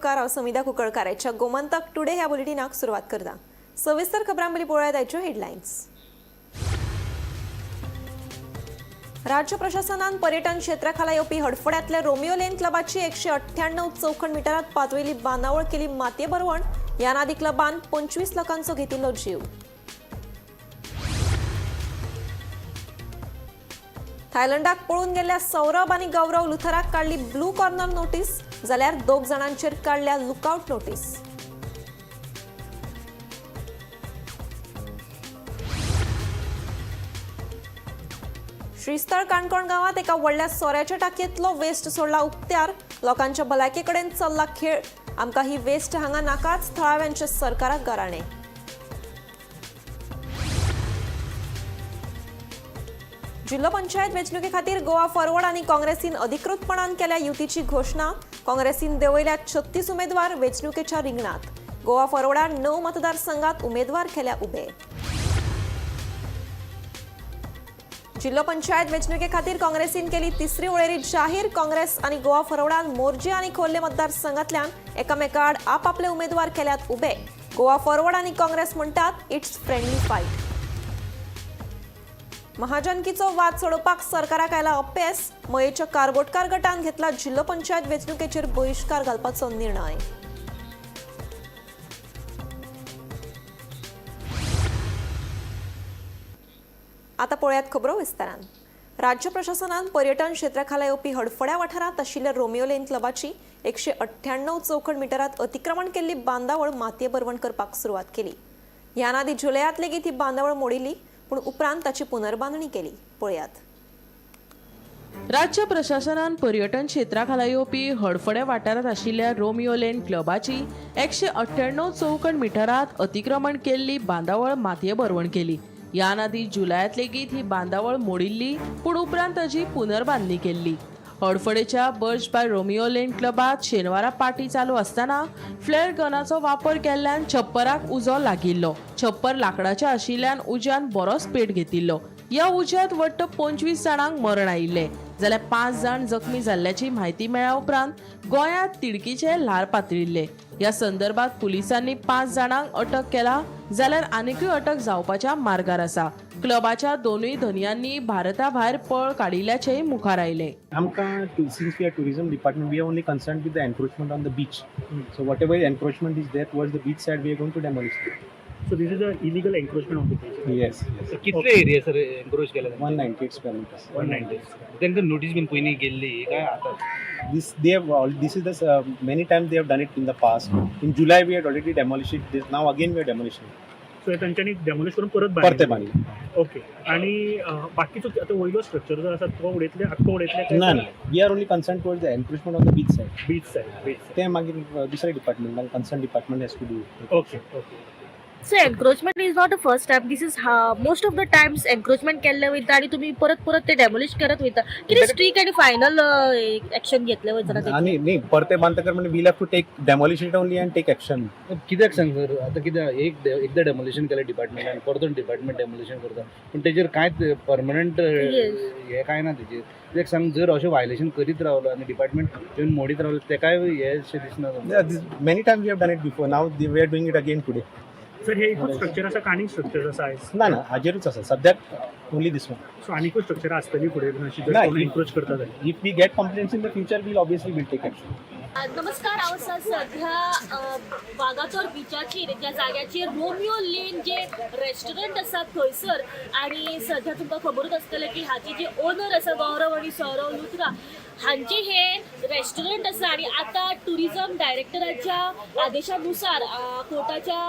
नमस्कार, हांव समिधा कुंकळकाराच्या गोमंतक टुडे ह्या बुलेटिनाक सुरवात करता. सविस्तर खबरां पयलीं पळोवया आयच्यो हेडलायन्स. राज्य प्रशासनान पर्यटन क्षेत्राखाला येवपी हडफड्यांतल्या रोमियो लेन क्लबाची 198 चौखण मिटरात पातळिल्ली बांदावळ केली मातये भरवण. ह्या नादी क्लबान 25 लोकांचो घेतिल्लो जीव. थायलंडाक पळून गेल्ल्या सौरभ आनी गौरव लुथराक काडली ब्लू कॉर्नर नोटीस, जाल्यार 2 जाणांचेर काडल्या लुकआउट नोटीस. श्रीस्थळ काणकोण गांवात एका व्हडल्या सोऱ्याच्या टाकयेंतलो वेस्ट सोडला उक्त्यार. लोकांच्या भलायके कडेन चल्ला खेळ. आमकां ही वेस्ट हांगा नाकाच, थळाव्यांचे सरकाराक गाराणें. जिल्हो पंचायत वेंचणुके खातीर गोवा फॉरवर्ड आनी काँग्रेसीन अधिकृतपणान केल्या युतीची घोशणा. काँग्रेसीन देंवयल्या 36 उमेदवार वेंचणुकेच्या रिंगणात. गोवा फॉरवर्डान 9 मतदारसंघात उमेदवार केल्या उबे. जिल्हो पंचायत वेंचणुके खातीर काँग्रेसीन केली तिसरी वळेरी जाहीर. काँग्रेस आनी गोवा फॉरवर्डान मोरजी आनी खोर्ले मतदारसंघातल्यान एकामेका आड आपापले उमेदवार केल्यात उबे. गोवा फॉरवर्ड आनी काँग्रेस म्हणटात it's friendly fight. महाजनकीचो वाद सोडोवपाक सरकाराक आयला अपेस. मयेच्या कारबोटकार गटान घेतला जिल्हो पंचायत वेंचणुकेचेर बहिश्कार घालपाचो निर्णय. आता पळयात खबरो विस्तारान. राज्य प्रशासनान पर्यटन क्षेत्राखाला येवपी हडफड्या वाठारांत आशिल्ल्या रोमियो लेन क्लबाची 198 चौखण मिटरात अतिक्रमण केल्ली बांदावळ मातये भरवण करपाक सुरवात केली. ह्यान आदी जुलयात लेगीत ही बांदावळ मोडिल्ली, पूण उपरांत ताची पुनर्बांदणी केली. पळयात. राज्य प्रशासनान पर्यटन क्षेत्राखाला येवपी हडफडें वाठारांत आशिल्ल्या रोमियो लेन क्लबाची 198 चौखण मिटरात अतिक्रमण केल्ली बांदावळ मातये भरवण केली. ह्यान आदी जुलयात लेगीत ही बांदावळ मोडिल्ली, पूण उपरांत ताची पुनर्बांदणी केल्ली. हडफडेच्या बर्च बाय रोमियो लेन क्लबात शेनवारा पार्टी चालू आसतना फ्लेअर गनाचो वापर केल्ल्यान छप्पराक उजो लागिल्लो. छप्पर लांकडाचें आशिल्ल्यान उज्यान बरोच पेट घेतिल्लो. ह्या उज्यांत वट्ट 25 जाणांक मरण आयिल्लें, जाल्यार 5 जाण जखमी जाल्ल्याची म्हायती मेळ्ळ्या उपरांत गोंयांत तिडकीचे ल्हार पातळिल्ले. ह्या संदर्भात पुलिसांनी 5 जाणांक अटक केला, जाल्यार आनिकूय अटक जावपाच्या मार्गार आसा. क्लबाच्या दोनूय धनयांनी भारता भायर पळ काडिल्ल्याचेय मुखार आयले. आमकां since we are tourism department, we are only concerned with the encroachment on the beach. So whatever encroachment is there towards the beach side, we are going to demolish. So this is a illegal encroachment on the beach. Yes, yes. कितले area sir एन्क्रोच केला? 198 square meters. 190. तांकां notice बीन पयलीं गेल्ली काय आतां? This they have all. This is the many times they have done it in the past. In July we had already demolished it. This, now again we are demolishing. So तांच्यांनी demolish करून परत परते बांदले. Okay, आणि बाकीचो आतां वयलो structure जो आसा तो उडयतले, आख्खो उडयतले काय? ना ना, we are only concerned towards the encroachment on the beach side. Beach side, beach. ते मागीर दुसऱ्या department, concerned department has to do. Okay okay. So encroachment is not a first time. This is most of the times encroachment केल्ले वयता आनी तुमी परत परत ते डेमोलिश करत वयता. कितें स्ट्रीक आनी फायनल एक्शन घेतले वयता ना? आनी न्ही, परते बांदतकर म्हणजे we'll have to take demolish it only and take action. कित्याक सांग सर, आतां कित्याक एकदां डेमोलिशन केलें डिपार्टमेंटान, परतून डिपार्टमेंट डेमोलिशन करता, पूण तेजेर कांयच परमनंट हें कांय ना तेजेर. कित्याक सांग, जर अशें वायलेशन करीत रावलो आनी डिपार्टमेंट येवन मोडीत रावलो, तेकाय हें अशें दिसना. Yeah, this, many times we have done it before. Now we are doing it again today. Sir, हे एकूच स्ट्रक्चर आसा का आनीक स्ट्रक्चर आसा आयज? ना ना, हाजेरूच आसा सद्याक, ओनली this one. सो आनिकूय स्ट्रक्चर आसतली फुडें बीन अशी जर ना, कोण एन्क्रोच करता जाल्यार? If we get complaints in the future, we'll obviously will take action. नमस्कार, हांव आसा सध्या वागातोर बिचाचेर, ज्या जाग्याचेर रोमियो लेन जे रेस्टॉरंट आसा थंयसर. आनी सध्या तुमकां खबरूच आसतलें की हाचे जे ओनर आसा गौरव आनी सौरव लुथरा हांचे हे रेस्टॉरंट आसा. आनी आतां टुरिजम डायरेक्टराच्या आदेशानुसार, कोर्टाच्या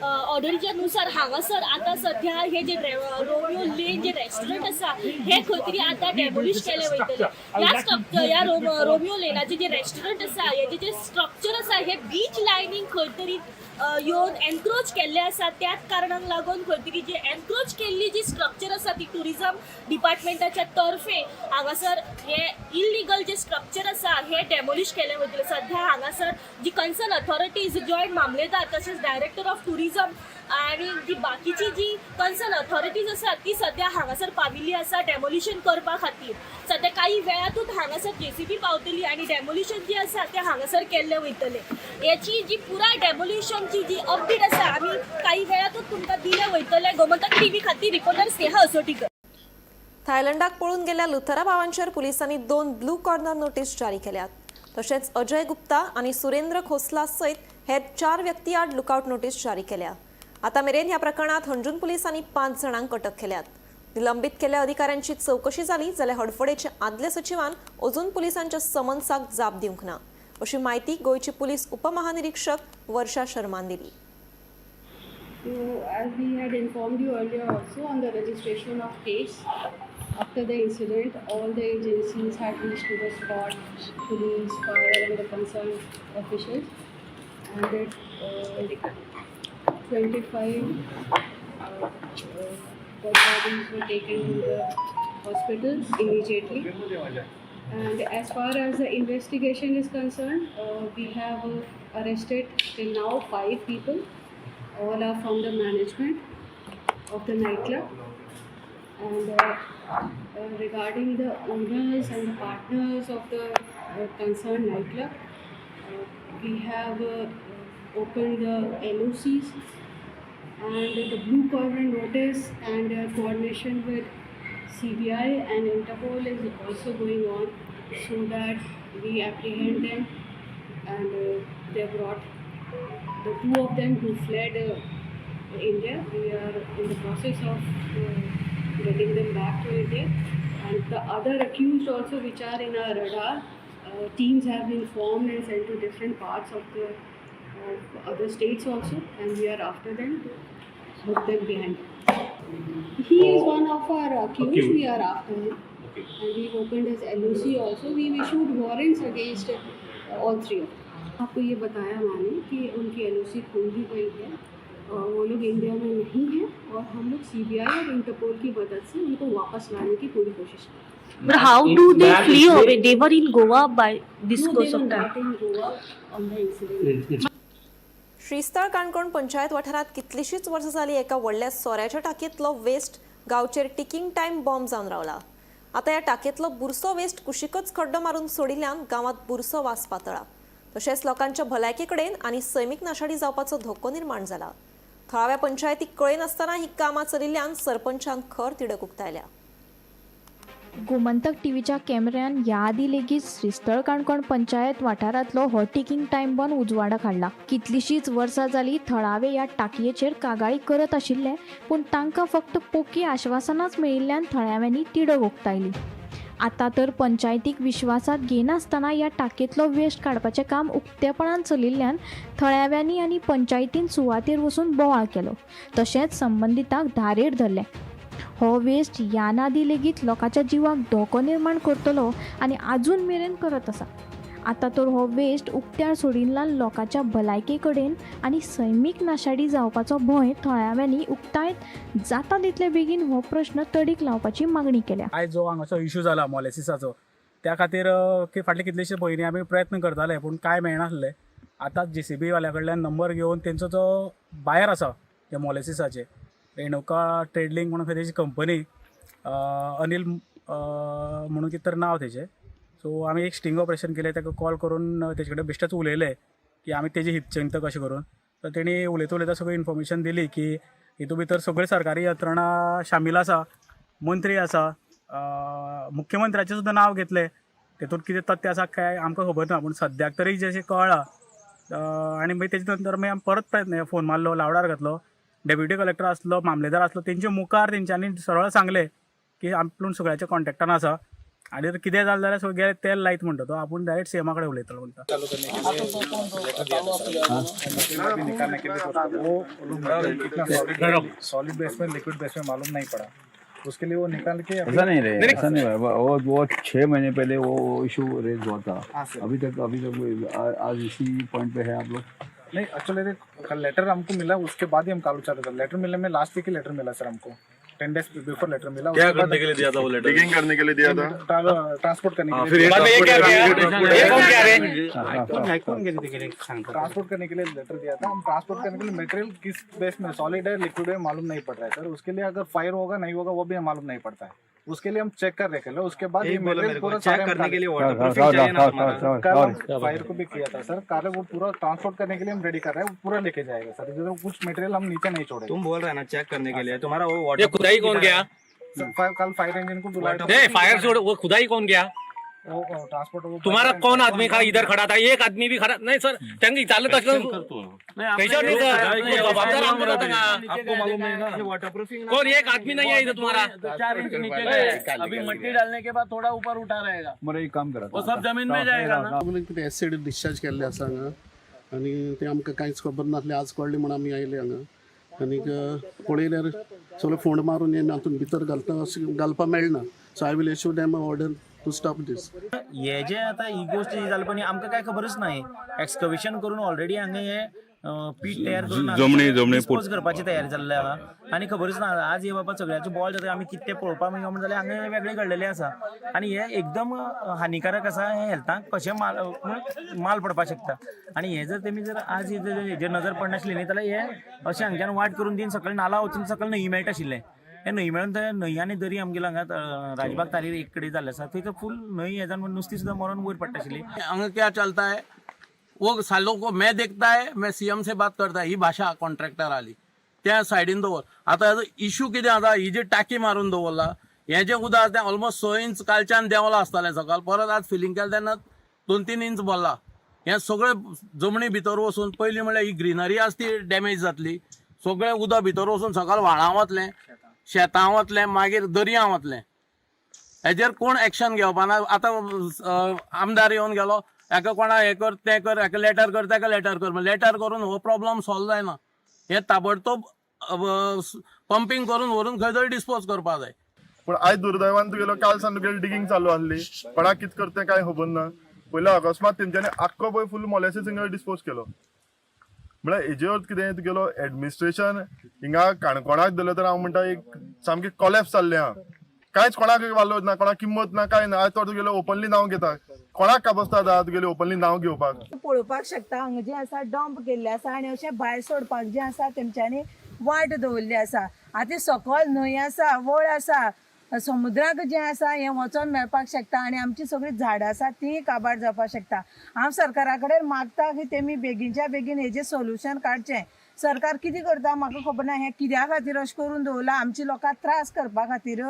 ऑर्डरीच्या नुसार हांगासर आतां सध्या हे जे रोमियो लेन जे रेस्टॉरंट आसा हे खंय तरी आतां डेमोलिश केलें वयतलें. ह्या स्ट्रक्चर, ह्या रोमियो लेनाचे जे रेस्टॉरंट आसा हेजे जे स्ट्रक्चर आसा हे बीच लायनींग खंय तरी येवन एनक्रोच केल्ले आसा. त्याच कारणाक लागून खंय तरी जी एनक्रोच केल्ली जी स्ट्रक्चर आसा ती टुरिजम डिपार्टमेंटाच्या तर्फे हांगासर हे इलिगल जे स्ट्रक्चर आसा हे डेमोलिश केलें वयतलें. सध्या हांगासर जी कन्सर्न अथॉरिटीज, जॉयंट मामलेदार तशेंच डायरेक्टर ऑफ टुरिजम आनी जी बाकीची जी कन्सर्न अथॉरिटीज आसा ती सध्या हांगासर पाविल्ली आसा डेमोलिशन करपा खातीर. सध्या काही वेळातूच हांगासर जेसीबी पावतली आनी डेमोलिशन जे आसा तें हांगासर केल्लें वयतलें. याची जी पुराय डेमोलिशनची जी अपडेट आसा आमी काही वेळातूच तुमकां दिले वयतले. गोमंतक टीव्ही खातीर रिपोर्टर स्नेहा असोटीकर. थायलंडाक पळून गेल्ल्या लुथरा भावांचेर पुलिसांनी 2 ब्लू कॉर्नर नोटीस जारी केल्यात. तशेंच अजय गुप्ता आनी सुरेंद्र खोसला सयत हेर 4 व्यक्ती आड लुकआउट नोटीस जारी केल्या. आतां मेरेन ह्या प्रकरणात हणजूण पुलिसांनी 5 जाणांक अटक केल्यात. निलंबीत केल्ल्या अधिकाऱ्यांची चवकशी जाली जाल्यार हडफडेचे आदल्या सचिवान अजून पुलिसांच्या समन्साक जाप दिवंक ना, अशी म्हायती गोंयची पुलीस उपमहानिरीक्षक वर्षा शर्मान दिली. So, as we had informed you earlier also on the registration of case, after the incident, all the agencies had reached to the spot, police, fire and the concerned officials, and that 25 dead bodies were taken to the hospitals immediately. And as far as the investigation is concerned, we have arrested till now 5 people. All are from the management of the nightclub. And regarding the owners and the partners of the concerned nightclub, we have opened the LOCs and the blue corner notice, and coordination with CBI and Interpol is also going on, so that we apprehend them, and they brought the 2 of them who fled India. We are in the process of getting them back to India, and the other accused also, which are in our radar, teams have been formed and sent to different parts of the of other states also, and we are after them to hook them behind. He is one of our accused. We are after him. Okay. And we've opened his LOC also. We've issued warrants against all 3 of them. आपको ये बताया मैंने कि उनकी LOC खोल दी गई है और वो लोग India में नहीं हैं, और हम लोग CBI और इंटरपोल की मदद से उनको वापस लाने की पूरी कोशिश कर रहे हैं. But how do they flee away? They were in Goa by this No, they course were of time. not in Goa on the incident. Shristhal Canacona panchayat वाठारांत कितलीशींच वर्सां जालीं एका व्हडल्या सोऱ्याच्या टाकयेंतलो वेस्ट गांवचेर टिकिंग टायम बॉम्ब जावन रावला. आतां ह्या टाकयेंतलो बुरसो वेस्ट कुशीकच खड्डो मारून सोडिल्ल्यान गांवांत बुरसो वास पातळा. तशेंच लोकांच्या भलायके कडेन आनी सैमीक नाशाडी जावपाचो धोको निर्माण जाला. थळाव्या पंचायतीक कळयनासतना ही कामां चलिल्ल्यान सरपंचान खर तिडक उक्तायल्या. गोमंतक टीव्हीच्या कॅमेऱ्यान ह्या आदी लेगीत श्रीस्थळ काणकोण पंचायत वाठारांतलो हो टिकिंग टायम बॉम्ब उजवाडाक हाडला. कितलीशींच वर्सां जालीं थळावे ह्या टाकयेचेर कागाळी करत आशिल्ले, पूण तांकां फक्त पोकी आश्वासनाच मेळिल्ल्यान थळाव्यांनी तिडक उक्तायली. आतां तर पंचायतीक विश्वासांत घेनासतना ह्या टाकयेंतलो वेस्ट काडपाचें काम उक्तेपणान चलिल्ल्यान थळाव्यांनी आनी पंचायतीन सुवातेर वचून बोवाळ केलो, तशेंच संबंदितांक धारेर धरले. हो वेस्ट ह्या नादी लेगीत लोकांच्या जिवाक धोको निर्माण करतलो आनी आजून मेरेन करत आसा. आतां तर हो वेस्ट उक्त्यार सोडिल्ल्यान लोकांच्या भलायके कडेन आनी सैमीक नाशाडी जावपाचो भंय थळाव्यांनी उक्तायत जाता तितले बेगीन हो प्रश्न तडीक लावपाची मागणी केल्या. आयज जो हांगासो इशू जाला मॉलेसिसाचो, त्या खातीर फाटले कितलेशे म्हयने आमी प्रयत्न करताले, पूण कांय मेळनासले. आतां JCB वाल्या कडल्यान नंबर घेवन तेंचो जो बायर आसा त्या मॉलेसिसाचे, रेणुका ट्रेडलिंग म्हणून खंय तेजी कंपनी, अनिल म्हणून कितें तर नांव तेजें. सो आमी एक स्टिंग ऑपरेशन केलें, ताका कॉल करून तेजे कडेन बेश्टेच उलयले की आमी तेजे हितचिंतक अशें करून. तर तेणी उलयता उलयता सगळी इन्फॉर्मेशन दिली की हितून भितर सगळी सरकारी यंत्रणा शामील आसा, मंत्री आसा, मुख्यमंत्र्याचें सुद्दां नांव घेतलें. तेतून कितें तथ्य आसा काय आमकां खबर ना, पूण सद्याक तरी जें कळ्ळां. आनी मागीर तेजे नंतर मागीर आमी परत प्रयत्न फोन मारलो, लावडार घातलो, डेप्युटी कलेक्टर आसलो, मामलेदार आसलो, तेंच्या मुखार तेंच्यांनी सरळ सांगलें की आपूण सगळ्याच्या कॉन्टेक्टान आसा आनी जर कितें जालें जाल्यार सगळें तेल लायत म्हणटा तो, आपूण डायरेक्ट सीएमा कडेन उलयतलो म्हणटा. निकालने के लिए वो सॉलिड बेस में लिक्विड बेस में मालूम नहीं पड़ा, उसके लिए वो निकाल के ऐसा नहीं रहे, ऐसा नहीं रहा। वो 6 महीने पहले वो इशू रेज हुआ था, अभी तक आज इसी पॉइंट पे है आप लोग। नहीं, एक्चुअली कल लेटर हमको मिला, उसके बाद ही हम कालू चालू था। लेटर मिलने में लास्ट वीक ही लेटर मिला सर हमको, 10 डेज बिफोर लेटर मिला। क्या करने के लिए दिया था वो लेटर? डिगिंग करने के लिए दिया था, ट्रांसपोर्ट करने के लिए, ट्रांसपोर्ट करने के लिए लेटर दिया था। हम ट्रांसपोर्ट करने के लिए मटेरियल किस बेस में सॉलिड है लिक्विड है मालूम नहीं पड़ रहा है सर। उसके लिए अगर फायर होगा नहीं होगा वो भी मालूम नहीं पड़ता है। उसके लिए हम चेक कर रहे हैं। उसके बाद यही ये बोला मटेरियल मेरे को, पूरा चेक सारे हम करने के लिए कल- waterproofing चाहिए ना तुम्हारा। कल हम फायर को भी किया था सर। कल वो पूरा ट्रांसपोर्ट करने के लिए हम रेडी कर रहे हैं, वो पूरा लेके जाएगा सर। इधर कुछ मटेरियल हम नीचे नहीं छोड़ेंगे। तुम बोल रहे ना चेक करने के लिए, तुम्हारा वो ये खुदाई कौन गया? सर, कल फायर इंजन को बुलाया था। नहीं, फायर छोड़, वो खुदाई कौन गया? वो ट्रांसपोर्ट तुम्हारा कौन आदमी खड़ा इधर खड़ा था? एक आदमी भी खड़ा नहीं सर। त्यांनी चालत असलं कैसे नहीं सर, जबाबदार आमदार होता का? आपको मालूम नहीं ना वाटरप्रूफिंग। कौन एक आदमी नहीं है इधर तुम्हारा? 4 इंच नीचे गया, अभी मट्टी डालने के बाद थोड़ा ऊपर उठा रहेगा। मरे एक काम करा। वो सब जमीन में जाएगा ना। कितें एसिड डिस्चार्ज केल्ले आसा हांगा आनी तें आमकां कांयच खबर नासलें। आज कळ्ळें म्हूण आमी आयले हांगा आनीक पळयल्यार सगळें फोंड मारून हें हातून भितर घालता अशें घालपाक मेळना। So I will issue them order to stop this. हे जे आता ही गोष्ट जी जाली, पण आमकां काय खबरच नाही। एक्सकवेशन करून ऑलरेडी हांगा हे पीठ तयार करून जमणी डिस्पोज करपाची तयारी जाल्ली आहा आनी खबरच ना। आज हे बाबा सगळ्याचे बॉल जाता, आमी कितें पळोवपाक म्हण जाल्यार हांगा वेगळें घडलेलें आसा आनी हे एकदम हानिकारक आसा। हे हेल्थाक कशें माल माल पडपाक शकता आनी हे जर तेमी जर आज हेजेर नजर पडनासली न्ही जाल्यार हे अशें हांगच्यान वाट करून दिवन सकयल नाला वचून सकयल न्हंय मेळटा आशिल्लें। हे न्हंय मेळून ते न्हंय आनी दरी आमगेलो हांगा राजबाग तारीर एक कडेन जाल्लें आसा। थंय तर फूल न्हंय हे जावन नुस्तीं सुद्दां मरोन वयर पडटा आशिल्ली। हांगा क्या चलता है वो सालों को मैं देखता है, मैं सीएम से बात करता है। ही भाशा कॉन्ट्रॅक्टर आली त्या सायडीन दवर। आतां हेजो इशू कितें आसा, ही जी टाकी मारून दवरला, हें जें उदक आसा तें ऑलमोस्ट 6 इंच कालच्यान देंवलां आसतालें सकाळ, परत आज फिलींग केलें तेन्ना 2-3 इंच भरला। हें सगळें जमनी भितर वचून पयलीं म्हणल्यार ही ग्रिनरी आसा ती डॅमेज जातली। सगळें उदक भितर वचून सकाळ व्हाळां वतलें, शेतां वतलें, मागीर दर्या वतलें। हेजेर कोण एक्शन घेवपा ना। आतां आमदार येवन गेलो, हेका कोणा हें कर तें कर, हेका लेटर कर तेका लेटर कर, लेटर करून हो प्रॉब्लम सॉल्व जायना। हे ताबडतोब पंपींग करून व्हरून खंय तरी डिस्पोज करपा जाय। पूण आयज दुर्दैवान तुगेलो काल सावन तुगेली डिगींग चालू आहली, कोणाक कितें करता तें कांय खबर ना। पयलीं अकस्मात तेंच्यांनी आख्खो पळय फूल मोलेसीस हिंगा डिस्पोज केलो। म्हळ्यार हेजे अर्थ कितें, तुगेलो एडमिनिस्ट्रेशन हिंगा काणकोणाक धरलें तर हांव म्हणटा एक सामकें कोलॅप्स जाल्लें आहा। कांयच कोणाक वालोर ना, कोणाक किंमत ना, कांय ना। आयज तो तुगेलो ओपनली नांव घेता, कोणाक काबस्ता आतां तुगेली ओपनली नांव घेवपाक? पळोवपाक शकता, हांगा जें आसा डंप केल्लें आसा आनी अशें भायर सोडपाक जें आसा तेमच्यांनी वाट दवरली आसा। आतां सकयल न्हंय आसा, वळ आसा, समुद्राक जें आसा हें वचोन मेळपाक शकता आनी आमची सगळीं झाडां आसा तीं काबार जावपाक शकता। हांव सरकारा कडेन मागता की तेमी बेगीनच्या बेगीन हेजें सोल्युशन काडचें। सरकार कितें करता म्हाका खबर ना। हें कित्या खातीर अशें करून दवरलां, आमच्या लोकांक त्रास करपा खातीर,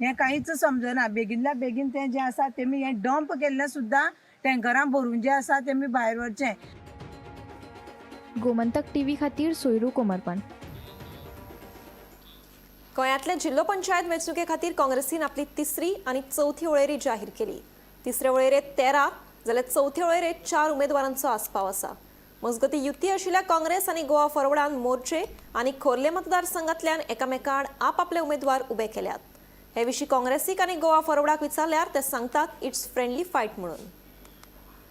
हें कांयच समजना। बेगीनल्या बेगीन तें जें आसा तेमी हें डंप केल्लें सुद्दां टँकरां भरून जें आसा तेमी भायर व्हरचें। गोमंतक टीव्ही खातीर सोयरू कोमरपण। गोंयांतले जिल्लो पंचायत वेंचणुके खातीर काँग्रेसीन आपली तिसरी आनी चवथी वळेरी जाहीर केली। तिसरे वळेरेंत 13 जाल्यार चवथे वळेरेंत 4 उमेदवारांचो आस्पाव आसा। मजगतीं, युती आशिल्ल्या काँग्रेस आनी गोवा फॉरवर्डान मोर्चे आनी खोर्ले मतदारसंघांतल्यान एकामेका आड आपआपले उमेदवार उबे केल्यात। हे विशीं काँग्रेसीक आनी गोवा फॉरवर्डाक विचारल्यार ते सांगतात, it's friendly fight म्हणून।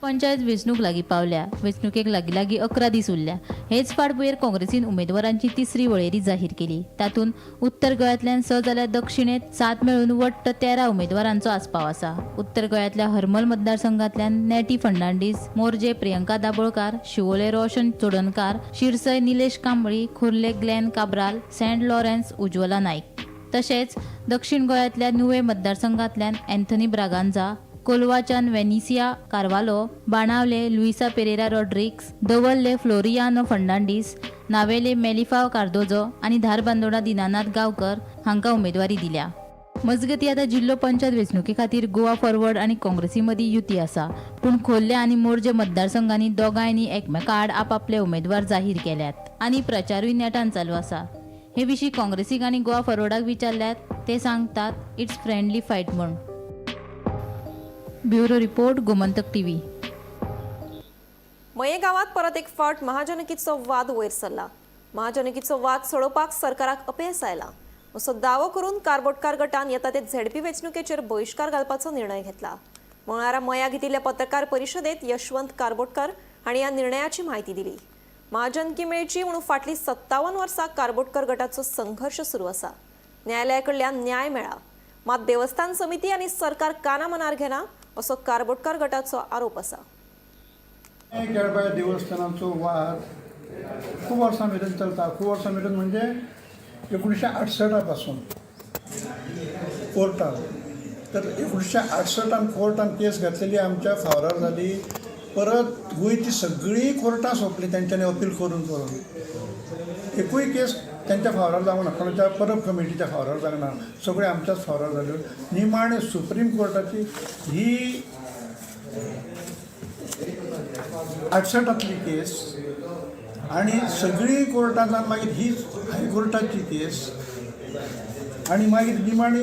पंचायत वेंचणूक लागीं पावल्या। वेंचणुकेक लागीं लागीं 11 दीस उरल्या। हेच फाटभुंयेर काँग्रेसीन उमेदवारांची तिसरी वळेरी जाहीर केली। तातूंत उत्तर गोंयांतल्यान 6 जाल्यार दक्षिणेत 7 मेळून वट्ट 13 उमेदवारांचो आस्पाव आसा। उत्तर गोंयांतल्या हरमल मतदारसंघांतल्यान नेटी फर्नांडीस, मोरजे प्रियंका दाबोळकार, शिवोले रोशन चोडणकार, शिरसय निलेश कांबळी, खोर्ले ग्लॅन काब्राल, सेंट लॉरेन्स उज्वला नाईक, तशेंच दक्षिण गोंयांतल्या नुवे मतदारसंघांतल्यान अँथनी ब्रागांझा, कोलवाच्यान वेनिसिया कार्वालो, बाणावले लुईसा पेरेरा रॉड्रिक्स, दवर्ले फ्लोरियानो फर्नांडीस, नावेले मेलिफा कार्दोजो आनी धारबांदोडा दिनानाथ गांवकर हांकां उमेदवारी दिल्या। मजगतीं, आतां जिल्लो पंचायत वेंचणुके खातीर गोवा फॉरवर्ड आनी काँग्रेसी मदीं युती आसा, पूण खोर्ले आनी मोरजे मतदारसंघांनी दोगांयनी एकमेका आड आपापले उमेदवार जाहीर केल्यात आनी प्रचारूय नेटान चालू आसा। हे विशीं काँग्रेसीक आनी गोवा फॉरवर्डाक विचारल्यार ते सांगतात, it's friendly fight म्हूण। Bureau report, Gomantak TV. मये गावात परत एक फावट महाजनकीचो वाद वयर सरला। महाजनकीचो वाद सोडोवपाक सरकाराक अपेस आयला असो दावो करून कारबोटकार गटान येता ते झेडपी वेंचणुकेचेर बहिश्कार घालपाचो निर्णय घेतला। मंगळारा मया घेतिल्ल्या पत्रकार परिशदेत यशवंत कारबोटकर हांणी ह्या निर्णयाची म्हायती दिली। महाजनकी मेळची म्हणून फाटलीं 57 वर्सां कारबोटकर गटाचो संघर्श सुरू आसा। न्यायालया कडल्यान न्याय मेळ्ळा, मात देवस्थान समिती आनी सरकार काना मनार घेना असो कारबोटकर गटाचो आरोप आसा। केळबाय देवस्थानाचो वाद खूब वर्सां मेरेन चलता। खूब वर्सां मेरेन म्हणजे 1968 पासून कोर्टान तर 1968 कोर्टान केस घातलेली आमच्या फावरार जाली. परत गोंयची सगळीं कोर्टां सोंपलीं तेंच्यांनी अपील करून करून, एकूय केस तेंच्या फावरार जावंक ना, कोणाच्या परब कमिटीच्या फावरार जावंक ना, सगळें आमच्याच फावरार जाल्यो. निमाणें सुप्रीम कोर्टाची ही 68तली केस आनी सगळीं कोर्टां जावन मागीर ही हायकोर्टाची केस आनी मागीर निमाणी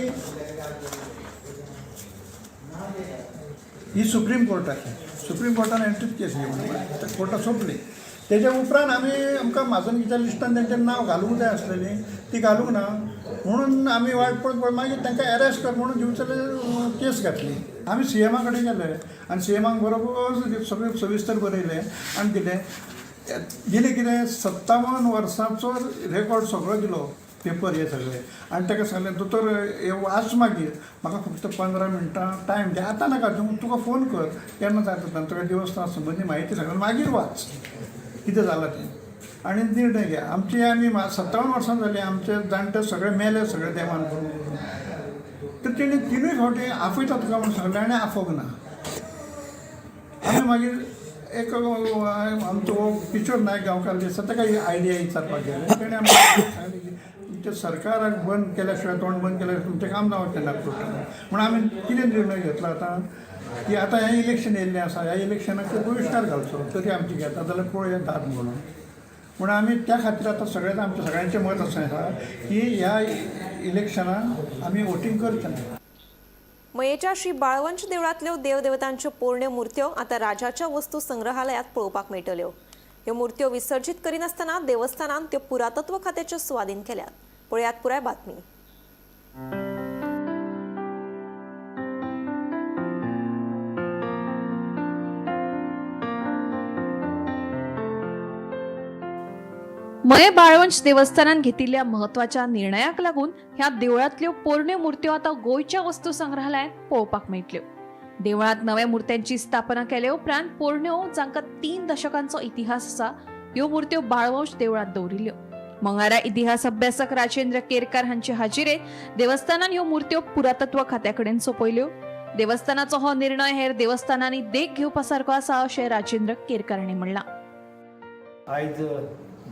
ही सुप्रीम कोर्टाची. सुप्रीम कोर्टान एंट्रीच केस घेवन कोर्टां सोंपली. तेज्या उपरांत आमी आमकां म्हाजनकीच्या लिस्टान तेंचें नांव घालूंक जाय आसलेलें, ती घालूंक ना म्हणून आमी वायट पळोवन पळोवन मागीर तांकां एरेस्ट कर म्हणून दिवचले केस घातली. आमी सीएमा कडेन गेले आनी सीएमाक बरोबर सगळें सविस्तर बरयलें आनी दिलें. दिलें कितें, 57 वर्सांचो रेकॉर्ड सगळो दिलो, पेपर हे सगळे. आनी ताका सांगलें दोतोर हे वाच, मागीर म्हाका फक्त 15 मिनटां टायम दी, आतां नाका, तूं तुका फोन कर केन्ना जाता तेन्ना, तुका देवस्थाना संबंदी म्हायती सांगता, मागीर वाच कितें जालां तें आनी निर्णय घे. आमची आमी 57 वर्सां जालीं, आमचे जाणटे सगळे मेले, सगळे देवान करून करून. तर तेणी तिनूय फावटी आफयता तुका म्हूण सांगलें आनी आफोवंक ना. आमी मागीर एक आमचो हो किशोर नायक गांवकार जे आसा ताका ही आयडिया विचारपाक गेले. तेणें आमकां सांगलें की तुमच्या सरकाराक बंद केल्या शिवाय, तोंड बंद केल्या शिवाय तुमचें काम जावचें ना कोर्टान. म्हूण आमी कितें निर्णय घेतला आतां की आतां हें इलेक्शन येयल्लें आसा, ह्या इलेक्शनाक बहिश्कार घालचो, तरी आमची घेता जाल्यार पळोवया दाद म्हणून. म्हूण आमी त्या खातीर आतां सगळें आमचें सगळ्यांचें मत अशें आसा की ह्या इलेक्शनाक आमी वोटींग करचें ना. मयेच्या श्री बाळवंश देवळांतल्यो देवदेवतांच्यो पोरण्यो मूर्त्यो आतां राजाच्या वस्तू संग्रहालयात पळोवपाक मेळटल्यो. ह्यो मूर्त्यो विसर्जीत करिनासतना देवस्थानान त्यो पुरातत्व खात्याच्या सुवादीन केल्यात. पळयात पुराय बातमी. मये बाळवंश देवस्थानान घेतिल्ल्या म्हत्वाच्या निर्णयाक लागून ह्या देवळांतल्यो पोरण्यो मूर्त्यो आतां गोंयच्या वस्तू संग्रहालयांत पळोवपाक मेळटल्यो. देवळांत नव्या मूर्त्यांची स्थापना केले उपरांत पोरण्यो, जांकां 3 दशकांचो इतिहास आसा, ह्यो मूर्त्यो बाळवंश देवळांत दवरिल्ल्यो. मंगळारा इतिहास अभ्यासक राजेंद्र केरकार हांचे हाजिरेत देवस्थानान ह्यो मूर्त्यो पुरातत्व खात्या कडेन सोंपयल्यो. देवस्थानाचो हो निर्णय हेर देवस्थानांनी देख घेवपा सारको आसा अशें राजेंद्र केरकार हांणी म्हणलां. आयज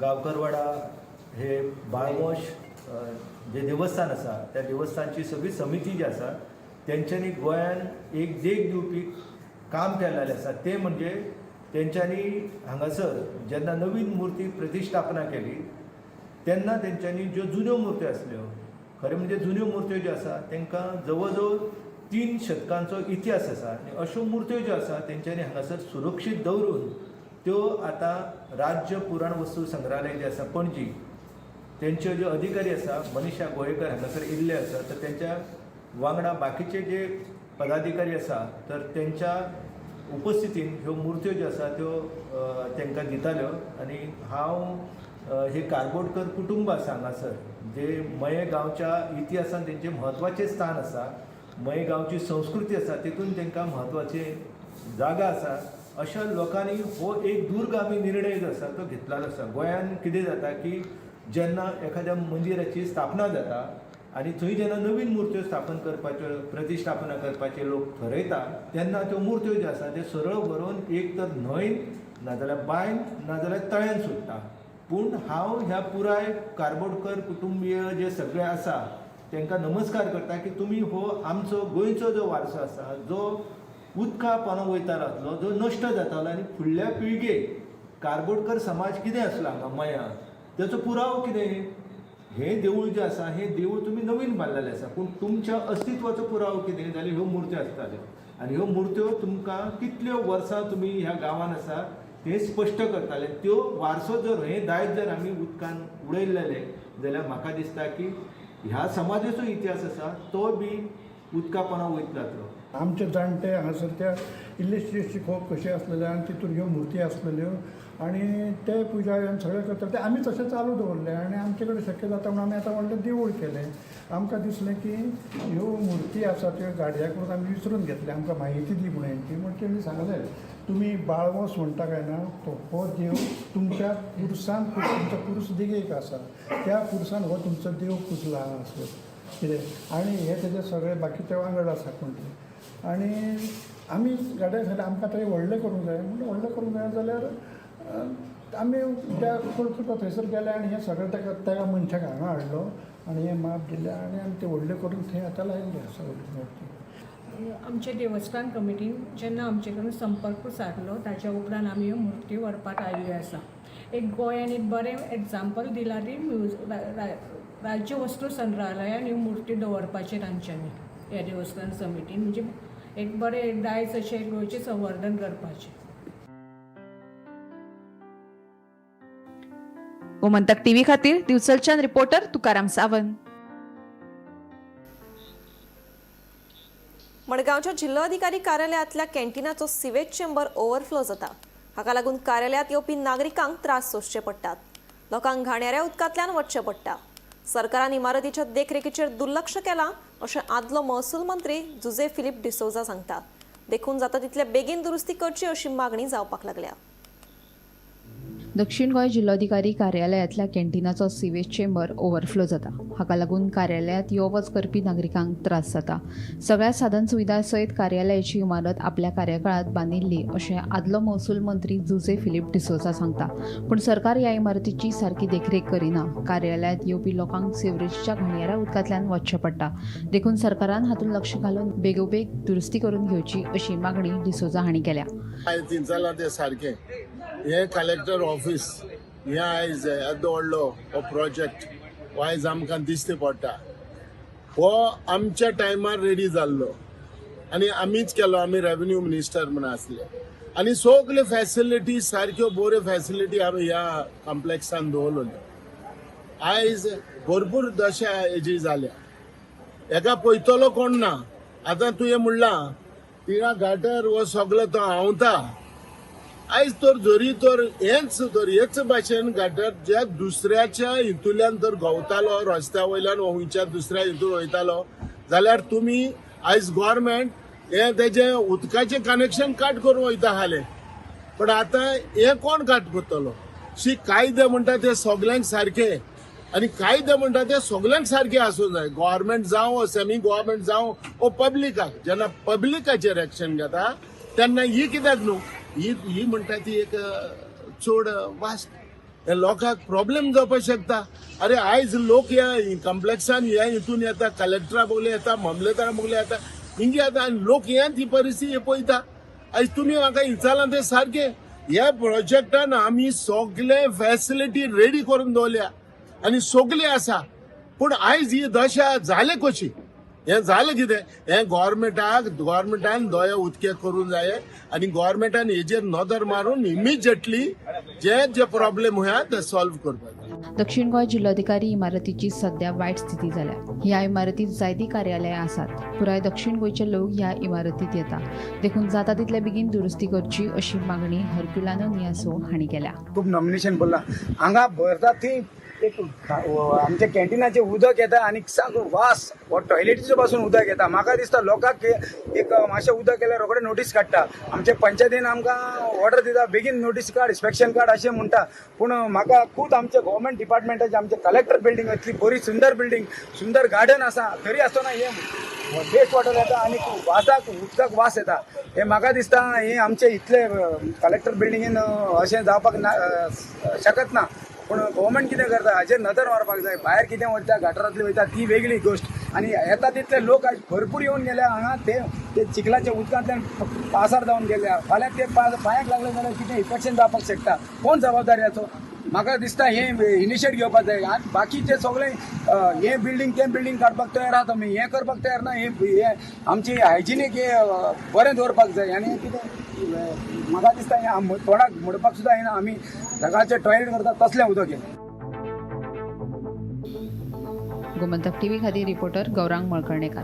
गांवकरवाडा हे बाळवंश जे देवस्थान आसा त्या देवस्थानची सगळी समिती जी आसा तेंच्यांनी गोंयान एक देख दिवपी काम केलेलें आसा. तें म्हणजे तेंच्यांनी हांगासर जेन्ना नवीन मुर्ती प्रतिश्ठापना केली तेन्ना तेंच्यांनी ज्यो जुन्यो मुर्त्यो आसल्यो, खरें म्हणजे जुन्यो मुर्त्यो ज्यो आसा तांकां जवळ जवळ 3 शतकांचो इतिहास आसा आनी अश्यो मुर्त्यो ज्यो आसा तेंच्यांनी हांगासर सुरक्षीत दवरून त्यो आतां राज्य पुराण वस्तू संग्रहालय जे आसा पणजी तेंच्यो ज्यो अधिकारी आसा मनीषा गोवेकर हांगासर येयल्ले आसा, तर तेंच्या वांगडा बाकीचे जे पदाधिकारी आसा तर तेंच्या उपस्थितीन ह्यो मुर्त्यो ज्यो आसा त्यो तांकां दिताल्यो. आनी हांव हे कारबोडकर कुटुंब आसा हांगासर जे मये गांवच्या इतिहासान तेंचें म्हत्वाचें स्थान आसा, मये गांवची संस्कृती आसा तितून तांकां म्हत्वाचें जागा आसा, अशा लोकांनी हो एक दूरगामी निर्णय जो आसा तो घेतलेलो आसा. गोंयान कितें जाता की जेन्ना एखाद्या मंदिराची स्थापना जाता आनी थंय जेन्ना नवीन मुर्त्यो स्थापन करपाच्यो प्रतिश्ठापना करपाचे लोक थरयता तेन्ना त्यो मुर्त्यो ज्यो आसा त्यो सरळ व्हरून एक तर न्हंयन नाजाल्यार बांयन नाजाल्यार तळ्यान सोडटा. पूण हांव ह्या पुराय कारबोडकर कुटुंबीय जे सगळे आसा तांकां नमस्कार करता की तुमी हो आमचो गोंयचो जो वारसो आसा जो उदका पोंदा वयतालो आसलो, जो नश्ट जातालो आनी फुडल्या पिळगेक कारबोडकर समाज कितें आसलो हांगा मयां तेचो पुरावो कितें, हें देवूळ जें आसा हें देवूळ तुमी नवीन बांदलेलें आसा पूण तुमच्या अस्तित्वाचो पुरावो कितें जाल्यार ह्यो मुर्त्यो आसताल्यो आनी ह्यो मुर्त्यो तुमकां कितल्यो वर्सां तुमी ह्या गांवान आसा तें स्पश्ट करताले. त्यो वारसो जर हें दायज जर आमी उदकान उडयलेलें जाल्यार म्हाका दिसता की ह्या समाजाचो इतिहास आसा तो बी उदका पोंदा वयतलो. आमचे जाणटे हांगासर त्या इल्लीशी इल्लीशी खोप कशी आसलेले आनी तितून ह्यो मुर्ती आसलेल्यो आनी ते पुजा सगळें करता ते आमी तशें चालू दवरलें आनी आमचे कडेन शक्य जाता म्हणून आमी आतां व्हडलें देवूळ केलें. आमकां दिसलें की ह्यो मुर्ती आसा त्यो गाडयाक आमी विसरून घेतले, आमकां म्हायती दी म्हणून हेंची. म्हण तेणी सांगलें तुमी बाळवंस म्हणटा काय ना तो हो देव तुमच्या पुरसान, तुमचो पुरूस देगेक आसा त्या पुरसान हो तुमचो देव पुजला हांगासर. कितें आनी हे तेजे सगळे बाकीचे वांगड आसा कोण ते. आनी आमी गाड्या खातीर आमकां थंय व्हडलें करूंक जाय म्हणून, व्हडलें करूंक जाय जाल्यार आमी त्या कोण करता थंयसर गेले आनी हें सगळें ताका त्या मनशाक हांगा हाडलो आनी हें माप दिलें आनी आमी तें व्हडलें करून थंय आतां लायिल्लें आसा व्हडली मूर्ती. आमचे देवस्थान कमिटीन जेन्ना आमचे कडेन संपर्क सादलो, ताच्या उपरांत आमी ह्यो मुर्ती व्हरपाक आयिल्ल्यो आसा. एक गोंयान एक बरें एग्जाम्पल दिलां ती म्युज राज्य वस्तू संग्रहालयान ह्यो मुर्ती दवरपाचें तांच्यांनी ह्या देवस्थान समितीन, म्हणजे एक बरें दायज अशें गोंयचें संवर्धन करपाचें. गोमंतक टीव्ही खातीर दिवचलच्यान रिपोर्टर तुकाराम सावंत. मडगांवच्या जिल्लोधिकारी कार्यालयांतल्या कॅन्टीनाचो सिवेज चेंबर ओव्हरफ्लो जाता. हाका लागून कार्यालयांत येवपी नागरिकांक त्रास सोंसचे पडटात. लोकांक घाणयाऱ्या उदकांतल्यान वचचें पडटा. सरकारान इमारतीच्या देखरेखीचेर दुर्लक्ष केलां अशें आदलो महसूल मंत्री जुजे फिलीप डिसोजा सांगता. देखून जाता तितले बेगीन दुरुस्ती करची अशी मागणी जावपाक लागल्या. दक्षिण गोंय जिल्लोधिकारी कार्यालयांतल्या कॅन्टीनाचो सिवेज चेंबर ओव्हरफ्लो जाता. हाका लागून कार्यालयांत यो वच करपी नागरिकांक त्रास जाता. सगळ्या साधन सुविधा सयत कार्यालयाची इमारत आपल्या कार्यकाळांत बांदिल्ली अशें आदलो महसूल मंत्री जुजे फिलीप डिसोजा सांगता. पूण सरकार ह्या इमारतीची सारकी देखरेख करिना. कार्यालयांत येवपी लोकांक सिवरेजच्या घाणयाऱ्या उदकांतल्यान वचचें पडटा. देखून सरकारान हातूंत लक्ष घालून बेगोबेग दुरुस्ती करून घेवची अशी मागणी डिसोजा हांणी केल्या. आयज थिंचाला ते सारकें हें कलेक्टर ऑफिस हें आयज येदो व्हडलो हो प्रोजेक्ट हो आयज आमकां दिश्टी पडटा. हो आमच्या टायमार रेडी जाल्लो आनी आमीच केलो. आमी रेवेन्यू मिनिस्टर म्हूण आसले आनी सगल्यो फॅसिलिटी सारक्यो बऱ्यो फॅसिलिटी आमी ह्या कॉम्प्लेक्सान दवरलेल्यो. आयज भरपूर दशा हेजी जाल्या. हेका पळयतलो कोण ना. आतां तुवें म्हणलां तिणा गाटर हो सगलो तो हांवता. आयज तर जरी तर हेच तर हेच भाशेन गाटर ज्या दुसऱ्याच्या हितूंतल्यान तर गवतालो रस्त्या वयल्यान खंयच्या दुसऱ्या हितून वयतालो जाल्यार तुमी आयज गव्हर्मेंट हें तेजें उदकाचें कनेक्शन काट करून वयता आसलें. पण आतां हें कोण काट करतलो? शी कायदे म्हणटा ते सगल्यांक सारके आनी कायदे म्हणटा ते सगल्यांक सारके आसूंक जाय. गव्हर्मेंट जावं, सेमी गव्हर्मेंट जावं ओ पब्लिकाक. जेन्ना पब्लिकाचेर एक्शन घेता तेन्ना ही कित्याक न्हू ही ही म्हणटा ती एक चड वास्ट हे लोकांक प्रॉब्लेम जावपाक शकता. अरे आयज लोक ह्या कॉम्प्लेक्सान ह्या हितून येता, कलेक्टरा बगले येता, मामलेदारा बगले येता, हिंगे येता आनी लोक हे ती परिस्थिती पळयता. आयज तुमी म्हाका विचारलां तें सारकें. ह्या प्रोजेक्टान आमी सगळे फॅसिलिटी रेडी करून दवरल्या आनी सगळी आसा. पूण आयज ही दशा जाले कशी? हें जालें कितें? हें गव्हर्मेंटान दोळे उदके करूंक जाय आनी गव्हर्मेंटान हेजेर नदर मारून इमिजिएटली जे जे प्रॉब्लेम आहा ते सॉल्व करपाक जाय. दक्षिण गोंय जिल्लोधिकारी इमारतीची सध्या वायट स्थिती जाल्या. ह्या इमारतीत जायतीं कार्यालयां आसात. पुराय दक्षिण गोंयचे लोक ह्या इमारतीत येता. देखून जाता तितले बेगीन दुरुस्ती करची अशी मागणी हरक्युलानो नियासो हांणी केल्या. खूब नॉमिनेशन पडला हांगा भरता थंय एक आमच्या कॅन्टीनाचें उदक येता आनी सामको वास हो टॉयलेटीचो पासून उदक येता. म्हाका दिसता लोकांक एक मातशें उदक केल्यार रोखडे नोटीस काडटा. आमचे पंचायतीन आमकां ऑर्डर दिता बेगीन नोटीस काड, इन्स्पेक्शन काड अशें म्हणटा. पूण म्हाका खूब आमच्या गव्हर्मेंट डिपार्टमेंटाचे आमचे कलेक्टर बिल्डींग इतली बरी सुंदर बिल्डींग, सुंदर गार्डन आसा, तरी आसतना हें वेस्ट वॉटर येता आनी वासाक उदकाक वास येता. हें म्हाका दिसता हें आमचे इतले कलेक्टर बिल्डिंगेन अशें जावपाक ना शकत ना. पूण गव्हर्मेंट कितें करता हाचेर नदर मारपाक जाय. भायर कितें वयता गटारांतली वयता ती वेगळी गोश्ट आनी येता तितले लोक आयज भरपूर येवन गेल्या हांगा. ते चिखलाच्या उदकांतल्यान पासार जावन गेल्या. फाल्यां ते पांयाक लागले जाल्यार कितें इन्फेक्शन जावपाक शकता. कोण जबाबदारी हाचो? म्हाका दिसता हें इनिशिएट घेवपाक जाय. आनी बाकीचे सगळे हें बिल्डींग तें बिल्डींग काडपाक तयार आहा तुमी, हें करपाक तयार ना. हें आमची हायजिनीक हें बरें दवरपाक जाय. आनी कितें म्हाका दिसता हें तोंडाक म्हणपाक सुद्दां येना. आमी सकाळचें टॉयलेट करता तसलें उदक हें. गोमंतक टीव्ही खातीर रिपोर्टर गौरांग मळकर्णेकार.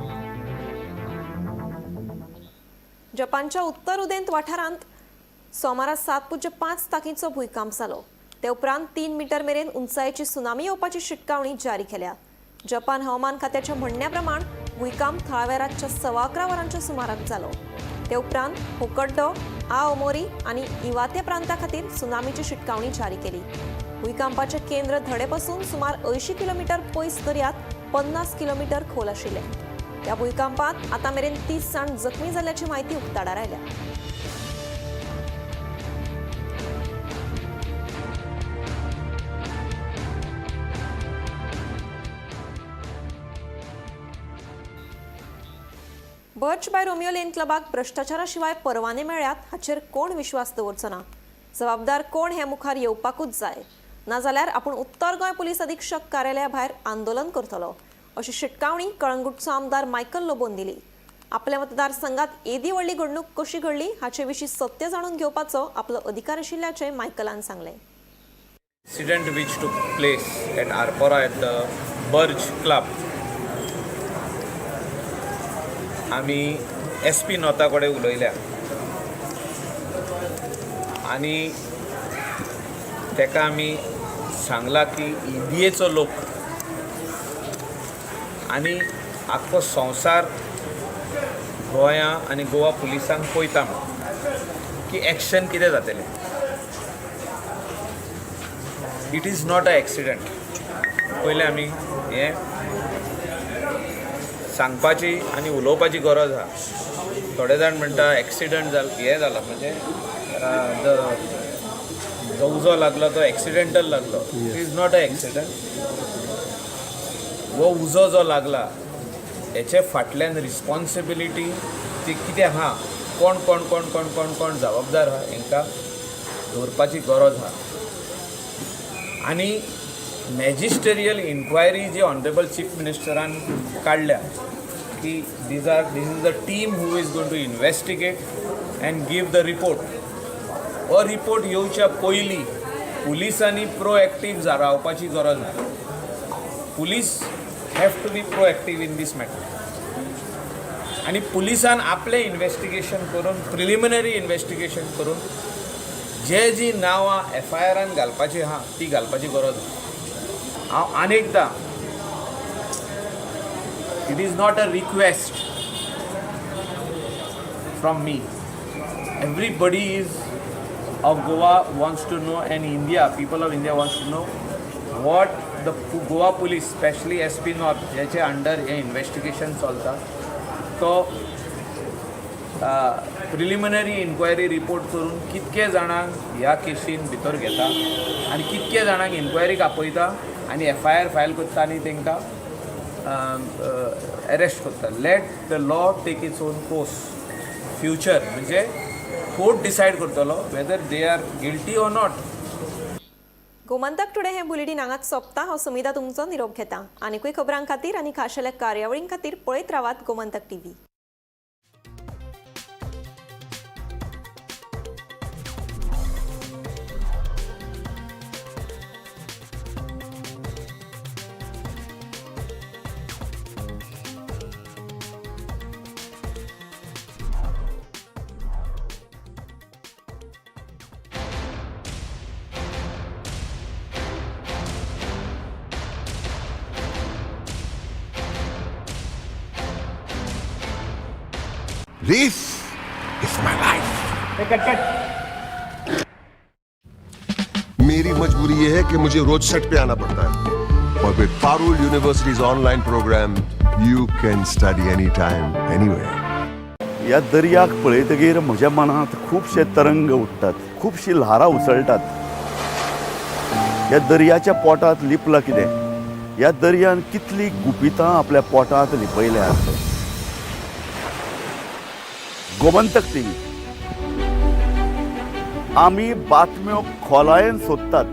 जपानच्या उत्तर उदेंत वाठारांत सोमारा 7.5 ताकीचो भूंयकांप जालो. ते उपरांत 3 मीटर मेरेन उंचायेची सुनामी येवपाची शिटकावणी जारी केल्या. जपान हवामान खात्याच्या म्हणण्या प्रमाण भूंयकांप थळाव्या रातच्या 11:15 वरांच्या सुमाराक जालो. ते उपरांत होकडो, आओमोरी आनी इवाते प्रांता खातीर सुनामीची शिटकावणी जारी केली. भुंयकांपाचें केंद्र धडेपसून सुमार 80 किलोमीटर पयस दर्यांत 50 किलोमीटर खोल आशिल्लें. ह्या भुंयकांपांत आतां मेरेन 30 जाण जखमी जाल्ल्याची म्हायती उक्ताडार आयल्या. बर्च बाय रोमियो लेन क्लबाक भ्रश्टाचारा शिवाय परवाने मेळ्ळ्यात हाचेर कोण विश्वास दवरचो ना. जबाबदार कोण हे मुखार येवपाकूच जाय, नाजाल्यार आपूण उत्तर गोंय पुलीस अधीक्षक कार्यालया भायर आंदोलन करतलो अशी शिटकावणी कळंगूटचो आमदार मायकल लोबोन दिली. आपल्या मतदारसंघात येदी व्हडली घडणूक कशी घडली हाचे विशीं सत्य जाणून घेवपाचो आपलो अधिकार आशिल्ल्याचें मायकलान सांगलें. Incident which took place at Arpora at the Birch Club. आमी एस पी नॉर्था कडेन उलयल्या आनी ताका आमी सांगलां की इंडियेचो लोक आनी आख्खो संवसार गोंया आनी गोवा पुलिसांक पळयता म्हूण की एक्शन कितें जातलें. It is not a accident. पयलें आमी हें सांगपाची आनी उलोवपाची गरज आहा. थोडे जाण म्हणटा एक्सिडंट जाल, हें जाला, म्हणजे जो उजो लागलो तो एक्सिडेंटल लागलो. It is not a accident. हो उजो जो लागला हेचे फाटल्यान रिस्पॉन्सिबिलिटी ती कितें आहा, कोण कोण कोण कोण कोण कोण जबाबदार आहा हेंकां दवरपाची गरज आहा. आनी मॅजिस्टेरियल इन्क्वायरी जी ऑनरेबल चीफ मिनिस्टरान काडल्या की these are this is the team who is going to investigate and give the report. हो रिपोर्ट येवच्या पयलीं पुलिसांनी प्रोएक्टीव रावपाची गरज आहा. Police have to be proactive in this matter. आनी पुलिसान आपलें इन्वेस्टिगेशन करून, प्रिलिमिनरी इन्वेस्टिगेशन करून जे जी नांवां एफ I आरान घालपाची आहा ती घालपाची गरज आहा. हांव आनी एकदां, it is not a request from me. Everybody is of Goa wants to know and India, people of India wants to know what the Goa police, specially SP North हेचे अंडर हें इन्वेस्टिगेशन चलता, तो preliminary enquiry report करून कितके जाणांक ह्या casein भितर घेता आनी कितके जाणांक इन्क्वायरीक आपयता आनी एफ I R file करता आनी तांकां एरेस्ट करता. Let the law take its own course. Future म्हणजे कोर्ट डिसायड करतलो whether they are guilty or not. Gomantak today हें बुलेटीन हांगाच सोंपता. हांव सुमिता तुमचो निरोप घेता. आनिकूय खबरां खातीर आनी खाशेल्या कार्यावळीं खातीर पळयत रावात Gomantak TV. This is my life. मेरी मजबूरी ये है कि मुझे रोज सेट पे आना पड़ता है और with Parul University's online program, you can study anytime, anywhere. ह्या दर्याक पळयतगीर म्हज्या मनांत खुबशे तरंग उठ्ठात, खुबशीं ल्हारां उसळटात. ह्या दर्याच्या पोटांत लिपलां कितें? ह्या दर्यान कितलीं गुपितां आपल्या पोटांत लिपयल्यात. गोमंतक टीव्ही, आमी बातम्यो खोलायेन सोदतात.